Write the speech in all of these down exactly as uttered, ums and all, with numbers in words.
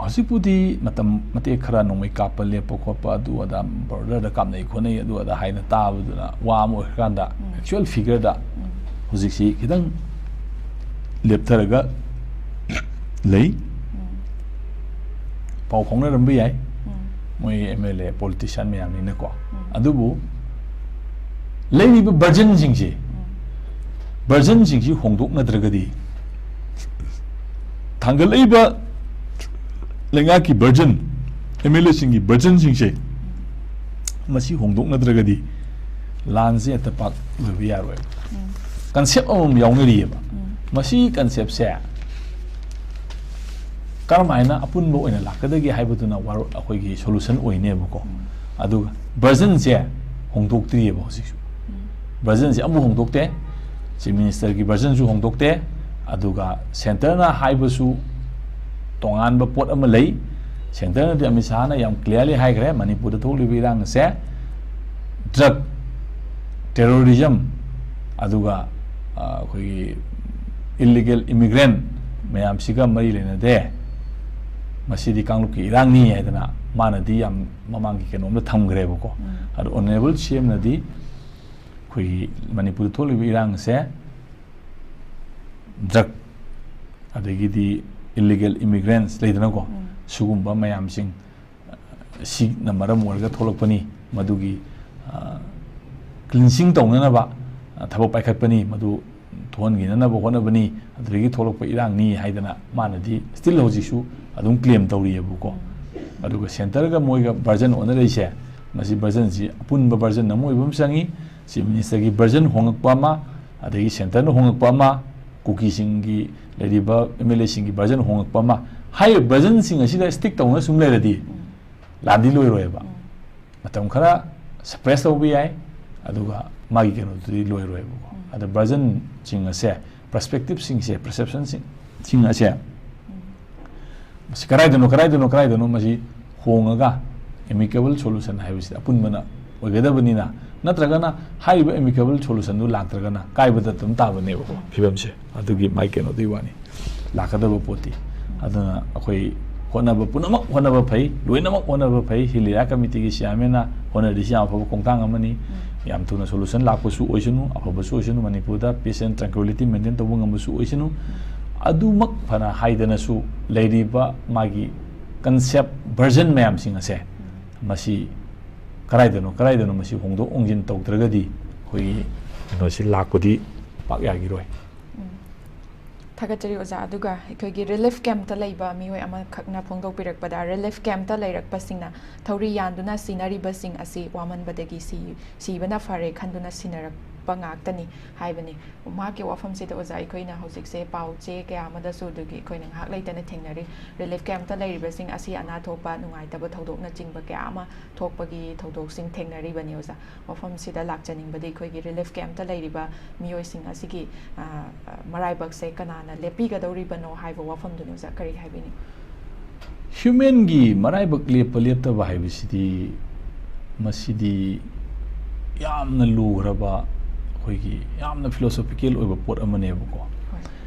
ꯍꯧꯖꯤꯛꯄꯨꯗꯤ ꯃꯇꯝ ꯃꯇꯦꯛ ꯈꯔ ꯅꯣꯡꯃꯩ ꯀꯥꯞꯄ ꯂꯦꯞꯄ ꯈꯣꯠꯄ ꯑꯗꯨ ꯑꯗꯥ, border ꯗ ꯀꯥꯞꯅꯩ ꯈꯣꯠꯅꯩ ꯑꯗꯨ ꯑꯗꯥ ꯍꯥꯏꯅ ꯇꯥꯕꯗꯨꯅ ꯋꯥ ꯑꯃ ꯑꯣꯏꯈ꯭ꯔꯀꯥꯟꯗ, ꯎꯝ꯫ actual figure ꯗ ꯎꯝ꯫ ꯍꯧꯖꯤꯛꯁꯤ ꯈꯤꯇꯪ ꯂꯦꯞꯊꯔꯒ ꯂꯩ꯫ ꯎꯝ꯫ ꯄꯥꯎ ꯐꯥꯎꯅꯔꯝꯕ ꯌꯥꯏ, ꯎꯝ꯫ ꯃꯣꯏ M L A politician ꯃꯌꯥꯝꯅꯤꯅꯀꯣ꯫ ꯎꯝ꯫ ꯑꯗꯨꯕꯨ ꯂꯩꯔꯤꯕ version ꯁꯤꯡꯁꯤ, ꯎꯝ꯫ version ꯁꯤꯡꯁꯤ ꯍꯣꯡꯗꯣꯛꯅꯗ꯭ꯔꯒꯗꯤ, ꯊꯥꯡꯒꯠꯂꯛꯏꯕ ꯂꯩꯉꯥꯛꯀꯤ version, M L A ꯁꯤꯡꯒꯤ version ꯁꯤꯡꯁꯦ, ꯃꯁꯤ ꯍꯣꯡꯗꯣꯛꯅꯗ꯭ꯔꯒꯗꯤ ꯂꯥꯟꯁꯦ ꯍꯦꯛꯇ ꯄꯥꯛ ꯂꯣꯏꯕ ꯌꯥꯔꯣꯏ꯫ ꯎꯝ꯫ Concept ꯑꯃꯃꯝ ꯌꯥꯎꯅꯔꯤꯑꯕ꯫ ꯎꯝ꯫ ꯃꯁꯤ concept ꯁꯦ ꯀꯔꯝꯍꯥꯏꯅ ꯑꯄꯨꯟꯕ ꯑꯣꯏꯅ ꯂꯥꯛꯀꯗꯒꯦ ꯍꯥꯏꯕꯗꯨꯅ ꯋꯥꯔꯣ-, ꯑꯩꯈꯣꯏꯒꯤ solution ꯑꯣꯏꯅꯦꯕꯀꯣ꯫ ꯎꯝ꯫ ꯑꯗꯨꯒ version ꯁꯦ ꯍꯣꯡꯗꯣꯛꯇ꯭ꯔꯤꯑꯕ ꯍꯧꯖꯤꯛꯁꯨ꯫ ꯎꯝ꯫ Version ꯁꯦ ꯑꯃꯐꯥꯎ ꯍꯣꯡꯗꯣꯛꯇꯦ꯫ Chief Minister ꯒꯤ version ꯁꯨ ꯍꯣꯡꯗꯣꯛꯇꯦ꯫ ꯑꯗꯨꯒ centre ꯅ ꯍꯥꯏꯕꯁꯨ ꯇꯣꯉꯥꯟꯕ ꯄꯣꯠ ꯑꯃ ꯂꯩ꯫ Centre ꯅꯗꯤ, ꯑꯃꯤꯠ ꯁꯥꯍꯅ ꯌꯥꯝ clearly ꯍꯥꯏꯈ꯭ꯔꯦ, ꯃꯅꯤꯄꯨꯔꯗ ꯊꯣꯛꯂꯤꯕ ꯏꯔꯥꯡ ꯑꯁꯦ drug, terrorism, ꯑꯗꯨꯒ, ꯑ, ꯑꯩꯈꯣꯏꯒꯤ illegal immigrant ꯃꯌꯥꯝꯁꯤꯒ ꯃꯔꯤ ꯂꯩꯅꯗꯦ, ꯃꯁꯤꯗꯤ ꯀꯥꯡꯂꯨꯞꯀꯤ ꯏꯔꯥꯡꯅꯤ ꯍꯥꯏꯗꯅ ꯃꯥꯅꯗꯤ ꯌꯥꯝ ꯃꯃꯥꯡꯒꯤ ꯀꯩꯅꯣꯝꯗ ꯊꯝꯈ꯭ꯔꯦꯕꯀꯣ꯫ ꯎꯝ꯫ ꯑꯗꯣ Honourable C M ꯅꯗꯤ ꯑꯩꯈꯣꯏꯒꯤ ꯃꯅꯤꯄꯨꯔꯗ ꯊꯣꯛꯂꯤꯕ ꯏꯔꯥꯡꯁꯦ drug, ꯑꯗꯒꯤꯗꯤ illegal immigrants ꯂꯩꯗꯅꯀꯣ, ꯎꯝ꯫ ꯁꯤꯒꯨꯝꯕ ꯃꯌꯥꯝꯁꯤꯡ, ꯑ, ꯁꯤꯅ ꯃꯔꯝ ꯑꯣꯏꯔꯒ ꯊꯣꯛꯂꯛꯄꯅꯤ, ꯃꯗꯨꯒꯤ, ꯑ, cleansing ꯇꯧꯅꯅꯕ, ꯑ, ꯊꯕꯛ ꯄꯥꯏꯈꯠꯄꯅꯤ, ꯃꯗꯨ ꯊꯣꯛꯍꯟꯈꯤꯅꯅꯕ ꯍꯣꯠꯅꯕꯅꯤ, ꯑꯗꯨꯗꯒꯤ ꯊꯣꯛꯂꯛꯄ ꯏꯔꯥꯡꯅꯤ ꯍꯥꯏꯗꯅ ꯃꯥꯅꯗꯤ still ꯍꯧꯖꯤꯛꯁꯨ ꯑꯗꯨꯝ claim ꯇꯧꯔꯤꯑꯕꯀꯣ꯫ ꯑꯗꯨꯒ centre ꯒ ꯃꯣꯏꯒ version ꯑꯣꯟꯅꯔꯛꯏꯁꯦ, ꯃꯁꯤ version ꯁꯤ ꯑꯄꯨꯟꯕ version ꯑꯃ ꯑꯣꯏꯕ ꯑꯃ ꯆꯪꯉꯤ꯫ Chief Minister ꯒꯤ version ꯍꯣꯡꯉꯛꯄ ꯑꯃ, ꯑꯗꯒꯤ centre ꯅ ꯍꯣꯡꯉꯛꯄ ꯑꯃ, ꯀꯨꯀꯤꯁꯤꯡꯒꯤ ꯂꯩꯔꯤꯕ M L A ꯁꯤꯡꯒꯤ version ꯍꯣꯡꯉꯛꯄ ꯑꯃ, ꯍꯥꯏꯔꯤꯕ version ꯁꯤꯡ ꯑꯁꯤꯗ stick ꯇꯧꯅ ꯁꯨꯝ ꯂꯩꯔꯗꯤ ꯂꯥꯟꯗꯤ ꯂꯣꯏꯔꯣꯏꯕ꯫ ꯃꯇꯝ ꯈꯔ suppress ꯇꯧꯕ ꯌꯥꯏ, ꯑꯗꯨꯒ ꯃꯥꯒꯤ ꯀꯩꯅꯣꯗꯨꯗꯤ ꯂꯣꯏꯔꯣꯏꯕꯀꯣ꯫ ꯑꯗ version ꯁꯤꯡ ꯑꯁꯦ, perspective ꯁꯤꯡꯁꯦ, perception ꯁꯤꯡ, ꯁꯤꯡ ꯑꯁꯦ, ꯃꯁꯤ ꯀꯗꯥꯏꯗꯅꯣ, ꯀꯗꯥꯏꯗꯅꯣ, ꯀꯗꯥꯏꯗꯅꯣ ꯃꯁꯤ ꯍꯣꯡꯉꯒ amicable solution ꯍꯥꯏꯕꯁꯤꯗ ꯑꯄꯨꯟꯕꯅ ꯑꯣꯏꯒꯗꯕꯅꯤꯅ, ꯅꯠꯇ꯭ꯔꯒꯅ ꯍꯥꯏꯔꯤꯕ amicable solution ꯗꯨ ꯂꯥꯛꯇ꯭ꯔꯒꯅ ꯀꯥꯏꯕꯗ ꯑꯗꯨꯝ ꯇꯥꯕꯅꯦꯕꯀꯣ ꯐꯤꯕꯝꯁꯦ꯫ ꯑꯗꯨꯒꯤ ꯃꯥꯏ ꯀꯩꯅꯣꯗꯨꯒꯤ ꯋꯥꯅꯤ, ꯂꯥꯛꯀꯗꯕ ꯄꯣꯠꯇꯤ꯫ ꯑꯗꯨꯅ ꯑꯩꯈꯣꯏ ꯍꯣꯠꯅꯕ ꯄꯨꯝꯅꯃꯛ ꯍꯣꯠꯅꯕ ꯐꯩ, ꯂꯣꯏꯅꯃꯛ ꯍꯣꯠꯅꯕ ꯐꯩ꯫ ꯍꯤꯜ ꯑꯦꯔꯤꯌꯥ ꯀꯃꯤꯇꯤꯒꯤ ꯆꯤꯌꯥꯔꯃꯦꯟꯅ ꯍꯣꯠꯅꯔꯤꯁꯤ ꯌꯥꯝ ꯑꯐꯕ ꯈꯣꯡꯊꯥꯡ ꯑꯃꯅꯤ꯫ ꯌꯥꯝ ꯊꯨꯅ ꯁꯣꯂꯨꯁꯟ ꯂꯥꯛꯄꯁꯨ ꯑꯣꯏꯁꯅꯨ, ꯑꯐꯕꯁꯨ ꯑꯣꯏꯁꯅꯨ꯫ ꯃꯅꯤꯄꯨꯔꯗ peace and tranquility maintain ꯇꯧꯕ ꯉꯝꯕꯁꯨ ꯑꯣꯏꯁꯅꯨ꯫ ꯑꯗꯨꯃꯛ ꯐꯅ ꯍꯥꯏꯗꯅꯁꯨ, ꯂꯩꯔꯤꯕ ꯃꯥꯒꯤ concept version ꯃꯌꯥꯝꯁꯤꯡ ꯑꯁꯦ, ꯃꯁꯤ ꯀꯗꯥꯏꯗꯅꯣ ꯀꯗꯥꯏꯗꯅꯣ ꯃꯁꯤ ꯍꯣꯡꯗꯣꯛ ꯍꯣꯡꯖꯤꯟ ꯇꯧꯗ꯭ꯔꯒꯗꯤ ꯑꯩꯈꯣꯏꯒꯤ ꯀꯩꯅꯣꯁꯤ ꯂꯥꯛꯄꯗꯤ ꯄꯥꯛ ꯌꯥꯈꯤꯔꯣꯏ꯫ ꯊꯥꯒꯠꯆꯔꯤ ꯑꯣꯖꯥ꯫ ꯑꯗꯨꯒ ꯑꯩꯈꯣꯏꯒꯤ relief camp ꯇ ꯂꯩꯕ ꯃꯤꯑꯣꯏ ꯑꯃꯈꯛꯅ ꯐꯣꯡꯗꯣꯛꯄꯤꯔꯛꯄꯗ, relief camp ꯇ ꯂꯩꯔꯛꯄꯁꯤꯡꯅ ꯊꯧꯔꯤ ꯌꯥꯟꯗꯨꯅ ꯁꯤꯅꯔꯤꯕꯁꯤꯡ ꯑꯁꯤ ꯋꯥꯃꯟꯕꯗꯒꯤ ꯁꯤ, ꯁꯤꯕꯅ ꯐꯔꯦ ꯈꯟꯗꯨꯅ ꯁꯤꯅꯔꯛꯄ ꯉꯥꯛꯇꯅꯤ ꯍꯥꯏꯕꯅꯤ꯫ ꯃꯍꯥꯛꯀꯤ ꯋꯥꯐꯝꯁꯤꯗ ꯑꯣꯖꯥ, ꯑꯩꯈꯣꯏꯅ ꯍꯧꯖꯤꯛꯁꯦ ꯄꯥꯎ ꯆꯦ ꯀꯌꯥ ꯑꯃꯗꯁꯨ ꯑꯗꯨꯒꯤ ꯑꯩꯈꯣꯏꯅ ꯉꯥꯏꯍꯥꯛ ꯂꯩꯇꯅ ꯊꯦꯡꯅꯔꯤ꯫ relief camp ꯇ ꯂꯩꯔꯤꯕꯁꯤꯡ ꯑꯁꯤ ꯑꯅꯥ ꯊꯣꯛꯄ, ꯅꯨꯡꯉꯥꯏꯇꯕ ꯊꯧꯗꯣꯛꯅꯆꯤꯡꯕ ꯀꯌꯥ ꯑꯃ ꯊꯣꯛꯄꯒꯤ ꯊꯧꯗꯣꯛꯁꯤꯡ ꯊꯦꯡꯅꯔꯤꯕꯅꯤ ꯑꯣꯖꯥ꯫ ꯋꯥꯐꯝꯁꯤꯗ ꯂꯥꯛꯆꯅꯤꯡꯕꯗꯤ, ꯑꯩꯈꯣꯏꯒꯤ relief camp ꯇ ꯂꯩꯔꯤꯕ ꯃꯤꯑꯣꯏꯁꯤꯡ ꯑꯁꯤꯒꯤ, ꯑ, ꯑ, ꯃꯔꯥꯏꯕꯛꯁꯦ ꯀꯅꯥꯅ ꯂꯦꯞꯄꯤꯒꯗꯧꯔꯤꯕꯅꯣ ꯍꯥꯏꯕ ꯋꯥꯐꯝꯗꯨꯅꯤ ꯑꯣꯖꯥ꯫ ꯀꯔꯤ ꯍꯥꯏꯕꯤꯅꯤꯡ? Human ꯒꯤ ꯃꯔꯥꯏꯕꯛ ꯂꯦꯞꯄ ꯂꯦꯞꯇꯕ ꯍꯥꯏꯕꯁꯤꯗꯤ, ꯃꯁꯤꯗꯤ ꯌꯥꯝꯅ ꯂꯨꯈ꯭ꯔꯕ, ꯑꯩꯈꯣꯏꯒꯤ ꯌꯥꯝꯅ philosophical ꯑꯣꯏꯕ ꯄꯣꯠ ꯑꯃꯅꯦꯕꯀꯣ꯫ ꯍꯣꯏ꯫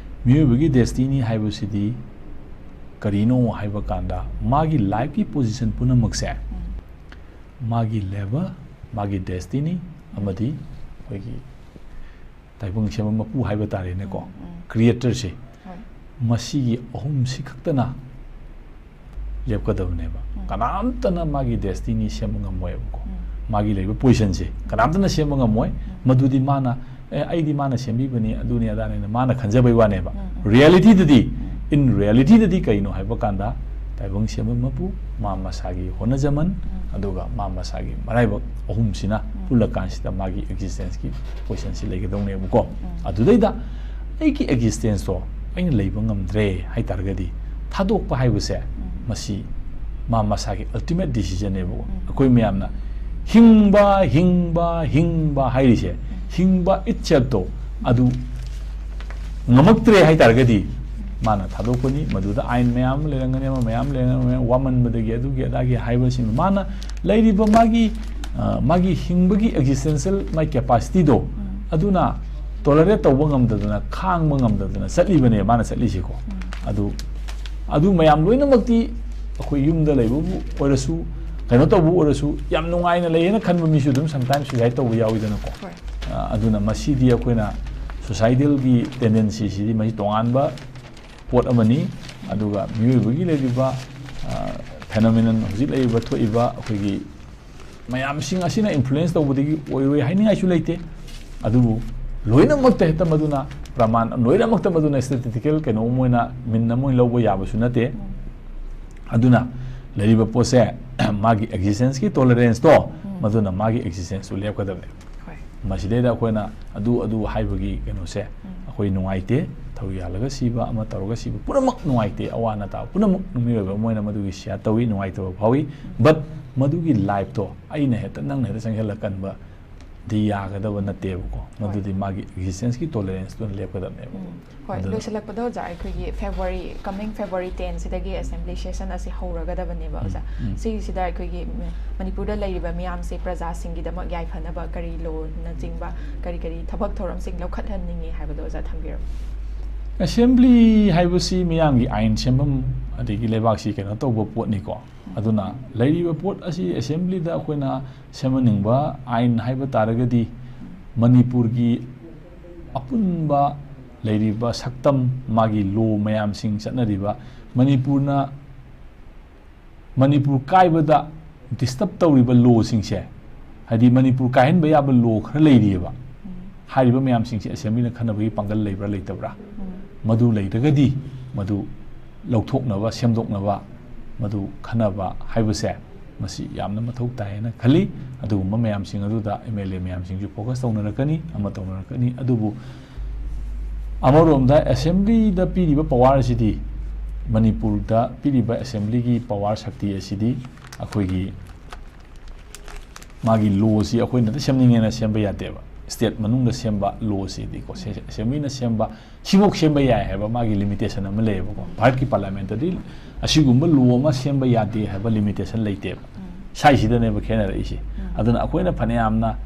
ꯃꯤꯑꯣꯏꯕꯒꯤ destiny ꯍꯥꯏꯕꯁꯤꯗꯤ ꯀꯔꯤꯅꯣ ꯍꯥꯏꯕ ꯀꯥꯟꯗ, ꯃꯥꯒꯤ life ꯀꯤ position ꯄꯨꯝꯅꯃꯛꯁꯦ, ꯎꯝ꯫ ꯃꯥꯒꯤ level, ꯃꯥꯒꯤ destiny, ꯑꯃꯗꯤ ꯑꯩꯈꯣꯏꯒꯤ ꯇꯥꯏꯕꯪ ꯁꯦꯝꯕ ꯃꯄꯨ ꯍꯥꯏꯕ ꯇꯥꯔꯦꯅꯦꯀꯣ, ꯎꯝ, ꯎꯝ꯫ creator ꯁꯦ, ꯍꯣꯏ꯫ ꯃꯁꯤꯒꯤ ꯑꯍꯨꯝꯁꯤ ꯈꯛꯇꯅ ꯂꯦꯞꯀꯗꯕꯅꯦꯕ꯫ ꯎꯝ꯫ ꯀꯅꯥꯝꯇꯅ ꯃꯥꯒꯤ destiny ꯁꯦꯝꯕ ꯉꯝꯃꯣꯏꯕꯀꯣ꯫ ꯎꯝ꯫ ꯃꯥꯒꯤ ꯂꯩꯕ position ꯁꯦ ꯀꯅꯥꯝꯇꯅ ꯁꯦꯝꯕ ꯉꯝꯃꯣꯏ꯫ ꯎꯝ꯫ ꯃꯗꯨꯗꯤ ꯃꯥꯅ, "ꯑꯦ, ꯑꯩꯗꯤ ꯃꯥꯅ ꯁꯦꯝꯕꯤꯕꯅꯤ, ꯑꯗꯨꯅꯤ ꯑꯗꯥꯅꯤꯅ" ꯃꯥꯅ ꯈꯟꯖꯕꯩ ꯋꯥꯅꯦꯕ꯫ ꯎꯝ, ꯎꯝ꯫ reality ꯗꯗꯤ, ꯎꯝ꯫ in reality ꯗꯗꯤ ꯀꯩꯅꯣ ꯍꯥꯏꯕ ꯀꯥꯟꯗ, ꯇꯥꯏꯕꯪ ꯁꯦꯝꯕ ꯃꯄꯨ, ꯃꯥ ꯃꯁꯥꯒꯤ ꯍꯣꯠꯅꯖꯃꯟ, ꯎꯝ꯫ ꯑꯗꯨꯒ ꯃꯥ ꯃꯁꯥꯒꯤ ꯃꯔꯥꯏꯕꯛ ꯑꯍꯨꯝꯁꯤꯅ ꯎꯝ꯫ ꯄꯨꯜꯂꯀꯥꯟꯁꯤꯗ ꯃꯥꯒꯤ existence ꯀꯤ question ꯁꯤ ꯂꯩꯒꯗꯧꯅꯦꯕꯀꯣ꯫ ꯎꯝ꯫ ꯑꯗꯨꯗꯩꯗ ꯑꯩꯒꯤ existence ꯇꯣ ꯑꯩꯅ ꯂꯩꯕ ꯉꯝꯗ꯭ꯔꯦ ꯍꯥꯏ ꯇꯥꯔꯒꯗꯤ, ꯊꯥꯗꯣꯛꯄ ꯍꯥꯏꯕꯁꯦ, ꯎꯝ꯫ ꯃꯁꯤ ꯃꯥ ꯃꯁꯥꯒꯤ ultimate decision ꯅꯦꯕꯀꯣ꯫ ꯎꯝ꯫ ꯑꯩꯈꯣꯏ ꯃꯌꯥꯝꯅ ꯍꯤꯡꯕ, ꯍꯤꯡꯕ, ꯍꯤꯡꯕ ꯍꯥꯏꯔꯤꯁꯦ, ꯍꯤꯡꯕ itself ꯇꯣ ꯑꯗꯨ ꯉꯝꯃꯛꯇ꯭ꯔꯦ ꯍꯥꯏ ꯇꯥꯔꯒꯗꯤ, ꯃꯥꯅ ꯊꯥꯗꯣꯛꯄꯅꯤ꯫ ꯃꯗꯨꯗ ꯑꯥꯏꯟ ꯃꯌꯥꯝ ꯑꯃ ꯂꯩꯔꯝꯒꯅꯤ, ꯑꯃ ꯃꯌꯥꯝ ꯂꯩꯔꯝꯒꯅꯤ, ꯋꯥꯃꯟꯕꯗꯒꯤ ꯑꯗꯨꯒꯤ ꯑꯗꯥꯒꯤ ꯍꯥꯏꯕꯁꯤꯡ, ꯃꯥꯅ ꯂꯩꯔꯤꯕ ꯃꯥꯒꯤ, ꯑ, ꯃꯥꯒꯤ ꯍꯤꯡꯕꯒꯤ existential ꯃꯥꯒꯤ capacity ꯗꯣ, ꯎꯝ꯫ ꯑꯗꯨꯅ tolerate ꯇꯧꯕ ꯉꯝꯗꯗꯅ, ꯈꯥꯡꯕ ꯉꯝꯗꯗꯅ ꯆꯠꯂꯤꯕꯅꯦ ꯃꯥꯅ ꯆꯠꯂꯤꯁꯤꯀꯣ꯫ ꯎꯝ꯫ ꯑꯗꯨ, ꯑꯗꯨ ꯃꯌꯥꯝ ꯂꯣꯏꯅꯃꯛꯇꯤ ꯑꯩꯈꯣꯏ ꯌꯨꯝꯗ ꯂꯩꯕꯕꯨ ꯑꯣꯏꯔꯁꯨ, ꯀꯩꯅꯣ ꯇꯧꯕ ꯑꯣꯏꯔꯁꯨ, ꯌꯥꯝ ꯅꯨꯡꯉꯥꯏꯅ ꯂꯩꯌꯦꯅ ꯈꯟꯕ ꯃꯤꯁꯨ ꯑꯗꯨꯝ sometimes suicide ꯇꯧꯕ ꯌꯥꯎꯋꯤꯗꯅꯀꯣ꯫ ꯍꯣꯏ꯫ ꯑ, ꯑꯗꯨꯅ ꯃꯁꯤꯗꯤ ꯑꯩꯈꯣꯏꯅ societalꯒꯤ tendencyꯁꯤꯗꯤ ꯃꯁꯤ ꯇꯣꯉꯥꯟꯕ ꯄꯣꯠ ꯑꯃꯅꯤ꯫ ꯑꯗꯨꯒ ꯃꯤꯑꯣꯏꯕꯒꯤ ꯂꯩꯔꯤꯕ, ꯑ, phenomenon, ꯍꯧꯖꯤꯛ ꯂꯩꯔꯤꯕ, ꯊꯣꯛꯏꯕ ꯑꯩꯈꯣꯏꯒꯤ ꯃꯌꯥꯝꯁꯤꯡ ꯑꯁꯤꯅ influence ꯇꯧꯕꯗꯒꯤ ꯑꯣꯏꯔꯣꯏ ꯍꯥꯏꯅꯤꯡꯉꯥꯏꯁꯨ ꯂꯩꯇꯦ꯫ ꯑꯗꯨꯕꯨ ꯂꯣꯏꯅꯃꯛꯇ ꯍꯦꯛꯇ ꯃꯗꯨꯅ ꯄ꯭ꯔꯃꯥꯟ, ꯂꯣꯏꯅꯃꯛꯇ ꯃꯗꯨꯅ statistical ꯀꯩꯅꯣ ꯑꯃ ꯑꯣꯏꯅ, ꯃꯤꯟ ꯑꯃ ꯑꯣꯏꯅ ꯂꯧꯕ ꯌꯥꯕꯁꯨ ꯅꯠꯇꯦ꯫ ꯑꯗꯨꯅ ꯂꯩꯔꯤꯕ ꯄꯣꯠꯁꯦ ꯃꯥꯒꯤ existenceꯀꯤ toleranceꯇꯣ, ꯃꯗꯨꯅ ꯃꯥꯒꯤ existenceꯇꯨ ꯂꯦꯞꯀꯗꯕꯅꯦ꯫ ꯍꯣꯏ꯫ ꯃꯁꯤꯗꯩꯗ ꯑꯩꯈꯣꯏꯅ ꯑꯗꯨ, ꯑꯗꯨ ꯍꯥꯏꯕꯒꯤ ꯀꯩꯅꯣꯁꯦ ꯑꯩꯈꯣꯏ ꯅꯨꯡꯉꯥꯏꯇꯦ꯫ ꯊꯧꯔꯤ ꯌꯥꯜꯂꯒ ꯁꯤꯕ, ꯑꯃ ꯇꯧꯔꯒ ꯁꯤꯕ, ꯄꯨꯝꯅꯃꯛ ꯅꯨꯡꯉꯥꯏꯇꯦ꯫ ꯑꯋꯥ ꯑꯅꯥ ꯇꯥꯕ ꯄꯨꯝꯅꯃꯛ ꯃꯤꯑꯣꯏꯕ ꯑꯃ ꯑꯣꯏꯅ ꯃꯗꯨꯒꯤ share ꯇꯧꯏ, ꯅꯨꯡꯉꯥꯏꯇꯕ ꯐꯥꯎꯏ꯫ But ꯃꯗꯨꯒꯤ lifeꯇꯣ ꯑꯩꯅ ꯍꯦꯛꯇ, ꯅꯪꯅ ꯍꯦꯛꯇ ꯆꯪꯁꯤꯜꯂ ꯀꯟꯕꯗꯤ ꯌꯥꯒꯗꯕ ꯅꯠꯇꯦꯕꯀꯣ꯫ ꯃꯗꯨꯗꯤ ꯃꯥꯒꯤ existenceꯀꯤ toleranceꯇꯨꯅ ꯂꯦꯞꯀꯗꯕꯅꯦꯕ꯫ ꯍꯣꯏ, ꯑꯗꯨꯅ ꯂꯣꯏꯁꯤꯜꯂꯛꯄꯗ ꯑꯣꯖꯥ, ꯑꯩꯈꯣꯏꯒꯤ February, coming February ten ꯁꯤꯗꯒꯤ assembly session ꯑꯁꯤ ꯍꯧꯔꯒꯗꯕꯅꯦꯕ ꯑꯣꯖꯥ꯫ ꯎꯝ꯫ ꯁꯤꯒꯤꯁꯤꯗ ꯑꯩꯈꯣꯏꯒꯤ ꯃ-, ꯃꯅꯤꯄꯨꯔꯗ ꯂꯩꯔꯤꯕ ꯃꯤꯌꯥꯝꯁꯦ, ꯄ꯭ꯔꯖꯥꯁꯤꯡꯒꯤꯗꯃꯛ ꯌꯥꯏꯐꯅꯕ ꯀꯔꯤ lawꯅꯆꯤꯡꯕ, ꯀꯔꯤ ꯀꯔꯤ ꯊꯕꯛ ꯊꯧꯔꯝꯁꯤꯡ ꯂꯧꯈꯠꯍꯟꯅꯤꯡꯉꯤ ꯍꯥꯏꯕꯗꯣ ꯑꯣꯖꯥ ꯊꯝꯕꯤꯔꯝꯃꯨ꯫ Assembly ꯍꯥꯏꯕꯁꯤ ꯃꯤꯌꯥꯝꯒꯤ ꯑꯥꯏꯟ ꯁꯦꯝꯐꯝ, ꯑꯗꯒꯤ ꯂꯩꯕꯥꯛꯁꯤ ꯀꯩꯅꯣ ꯇꯧꯕ ꯄꯣꯠꯅꯤꯀꯣ꯫ ꯑꯗꯨꯅ ꯂꯩꯔꯤꯕ ꯄꯣꯠ ꯑꯁꯤ assemblyꯗ ꯑꯩꯈꯣꯏꯅ ꯁꯦꯝꯍꯟꯅꯤꯡꯕ ꯑꯥꯏꯟ ꯍꯥꯏꯕ ꯇꯥꯔꯒꯗꯤ, ꯃꯅꯤꯄꯨꯔꯒꯤ ꯑꯄꯨꯟꯕ ꯂꯩꯔꯤꯕ ꯁꯛꯇꯝ, ꯃꯥꯒꯤ law ꯃꯌꯥꯝꯁꯤꯡ ꯆꯠꯅꯔꯤꯕ, ꯃꯅꯤꯄꯨꯔꯅ, ꯃꯅꯤꯄꯨꯔ ꯀꯥꯏꯕꯗ disturb ꯇꯧꯔꯤꯕ lawꯁꯤꯡꯁꯦ, ꯍꯥꯏꯗꯤ ꯃꯅꯤꯄꯨꯔ ꯀꯥꯏꯍꯟꯕ ꯌꯥꯕ law ꯈꯔ ꯂꯩꯔꯤꯑꯕ꯫ ꯍꯥꯏꯔꯤꯕ ꯃꯌꯥꯝꯁꯤꯡꯁꯦ assemblyꯅ ꯈꯟꯅꯕꯒꯤ ꯄꯥꯡꯒꯜ ꯂꯩꯕ꯭ꯔꯥ ꯂꯩꯇꯕ꯭ꯔꯥ? ꯃꯗꯨ ꯂꯩꯔꯒꯗꯤ ꯃꯗꯨ ꯂꯧꯊꯣꯛꯅꯕ, ꯁꯦꯝꯗꯣꯛꯅꯕ ꯃꯗꯨ ꯈꯟꯅꯕ ꯍꯥꯏꯕꯁꯦ ꯃꯁꯤ ꯌꯥꯝꯅ ꯃꯊꯧ ꯇꯥꯏ ꯍꯥꯏꯅ ꯈꯜꯂꯤ꯫ ꯑꯗꯨꯒꯨꯝꯕ ꯃꯌꯥꯝꯁꯤꯡ ꯑꯗꯨꯗ MLA ꯃꯌꯥꯝꯁꯤꯡꯁꯨ focus ꯇꯧꯅꯔꯛꯀꯅꯤ, ꯑꯃ ꯇꯧꯅꯔꯛꯀꯅꯤ꯫ ꯑꯗꯨꯕꯨ ꯑꯃꯔꯣꯝꯗ assemblyꯗ ꯄꯤꯔꯤꯕ power ꯑꯁꯤꯗꯤ, ꯃꯅꯤꯄꯨꯔꯗ ꯄꯤꯔꯤꯕ assemblyꯒꯤ power ꯁꯛꯇꯤ ꯑꯁꯤꯗꯤ ꯑꯩꯈꯣꯏꯒꯤ ꯃꯥꯒꯤ lawꯁꯤ ꯑꯩꯈꯣꯏꯅ ꯁꯦꯝꯅꯤꯡꯉꯦꯅ ꯁꯦꯝꯕ ꯌꯥꯗꯦꯕ꯫ State ꯃꯅꯨꯡꯗ ꯁꯦꯝꯕ lawꯁꯤꯗꯤꯀꯣ, ꯁꯦ-, assemblyꯅ ꯁꯦꯝꯕ, ꯁꯤꯐꯧ ꯁꯦꯝꯕ ꯌꯥꯏ ꯍꯥꯏꯕ ꯃꯥꯒꯤ limitation ꯑꯃ ꯂꯩꯌꯦꯕꯀꯣ꯫ ꯚꯥꯔꯠꯀꯤ parliamentꯇꯗꯤ ꯑꯁꯤꯒꯨꯝꯕ law ꯑꯃ ꯁꯦꯝꯕ ꯌꯥꯗꯦ ꯍꯥꯏꯕ limitation ꯂꯩꯇꯦꯕ꯫ ꯁ꯭ꯋꯥꯏꯁꯤꯗꯅꯦꯕ ꯈꯦꯠꯅꯔꯛꯏꯁꯦ꯫ ꯑꯗꯨꯅ ꯑꯩꯈꯣꯏꯅ ꯐꯅꯌꯥꯝꯅ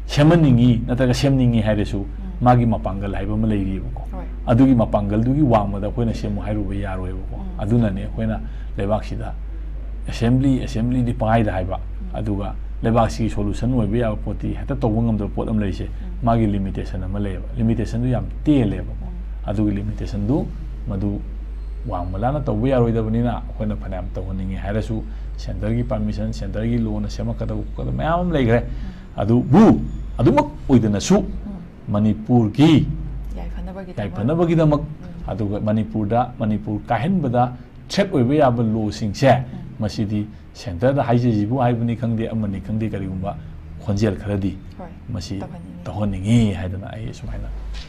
ꯁꯦꯝꯍꯟꯅꯤꯡꯉꯤ ꯅꯠꯇ꯭ꯔꯒ ꯁꯦꯝꯅꯤꯡꯉꯤ ꯍꯥꯏꯔꯁꯨ, ꯃꯥꯒꯤ ꯃꯄꯥꯡꯒꯜ ꯍꯥꯏꯕ ꯑꯃ ꯂꯩꯔꯤꯕꯀꯣ꯫ ꯍꯣꯏ꯫ ꯑꯗꯨꯒꯤ ꯃꯄꯥꯡꯒꯜꯗꯨꯒꯤ ꯋꯥꯡꯃꯗ ꯑꯩꯈꯣꯏꯅ ꯁꯦꯝꯃꯨ ꯍꯥꯏꯔꯨꯕ ꯌꯥꯔꯣꯏꯕꯀꯣ꯫ ꯑꯗꯨꯅꯅꯦ ꯑꯩꯈꯣꯏꯅ ꯂꯩꯕꯥꯛꯁꯤꯗ ꯑꯦꯁꯦꯝꯕ꯭ꯂꯤ ꯑꯦꯁꯦꯝꯕ꯭ꯂꯤꯗꯤ ꯄꯪꯍꯥꯏꯗ ꯍꯥꯏꯕ, ꯑꯗꯨꯒ ꯂꯩꯕꯥꯛꯁꯤꯒꯤ ꯁꯣꯂꯨꯁꯟ ꯑꯣꯏꯕ ꯌꯥꯕ ꯄꯣꯠꯇꯤ ꯍꯦꯛꯇ ꯇꯧꯕ ꯉꯝꯗꯕ ꯄꯣꯠ ꯑꯃ ꯂꯩꯔꯤꯁꯦ, ꯃꯥꯒꯤ ꯂꯤꯃꯤꯇꯦꯁꯟ ꯑꯃ ꯂꯩꯌꯦꯕ꯫ ꯂꯤꯃꯤꯇꯦꯁꯟꯗꯨ ꯌꯥꯝ ꯇꯦꯜꯂꯦꯕꯀꯣ꯫ ꯑꯗꯨꯒꯤ ꯂꯤꯃꯤꯇꯦꯁꯟꯗꯨ ꯃꯗꯨ ꯋꯥꯡꯃ ꯂꯥꯟꯅ ꯇꯧꯕ ꯌꯥꯔꯣꯏꯗꯕꯅꯤꯅ, ꯑꯩꯈꯣꯏꯅ ꯐꯅꯌꯥꯝ ꯇꯧꯍꯟꯅꯤꯡꯉꯤ ꯍꯥꯏꯔꯁꯨ, ꯁꯦꯟꯇꯔꯒꯤ ꯄꯥꯔꯃꯤꯁꯟ, ꯁꯦꯟꯇꯔꯒꯤ ꯂꯣꯅ ꯁꯦꯝꯃꯛꯀꯗꯕ ꯈꯣꯠꯀꯗꯕ ꯃꯌꯥꯝ ꯑꯃ ꯂꯩꯈ꯭ꯔꯦ꯫ ꯑꯗꯨꯕꯨ ꯑꯗꯨꯃꯛ ꯑꯣꯏꯗꯅꯁꯨ ꯃꯅꯤꯄꯨꯔꯒꯤ ꯌꯥꯏꯐꯅꯕꯒꯤꯗꯃꯛ꯫ ꯌꯥꯏꯐꯅꯕꯒꯤꯗꯃꯛ, ꯑꯗꯨꯒ ꯃꯅꯤꯄꯨꯔꯗ, ꯃꯅꯤꯄꯨꯔ ꯀꯥꯏꯍꯟꯕꯗ ꯊ꯭ꯔꯦꯠ ꯑꯣꯏꯕ ꯌꯥꯕ ꯂꯣꯁꯤꯡꯁꯦ, ꯃꯁꯤꯗꯤ ꯁꯦꯟꯇꯔꯗ ꯍꯥꯏꯖꯁꯤꯕꯨ ꯍꯥꯏꯕꯅꯤ ꯈꯪꯗꯦ, ꯑꯃꯅꯤ ꯈꯪꯗꯦ, ꯀꯔꯤꯒꯨꯝꯕ ꯈꯣꯟꯖꯦꯜ ꯈꯔꯗꯤ ꯍꯣꯏ, ꯃꯁꯤ ꯇꯧꯍꯟꯅꯤꯡꯉꯤ꯫ ꯇꯧꯍꯟꯅꯤꯡꯉꯤ ꯍꯥꯏꯗꯅ ꯑꯩ ꯁꯨꯃꯥꯏꯅ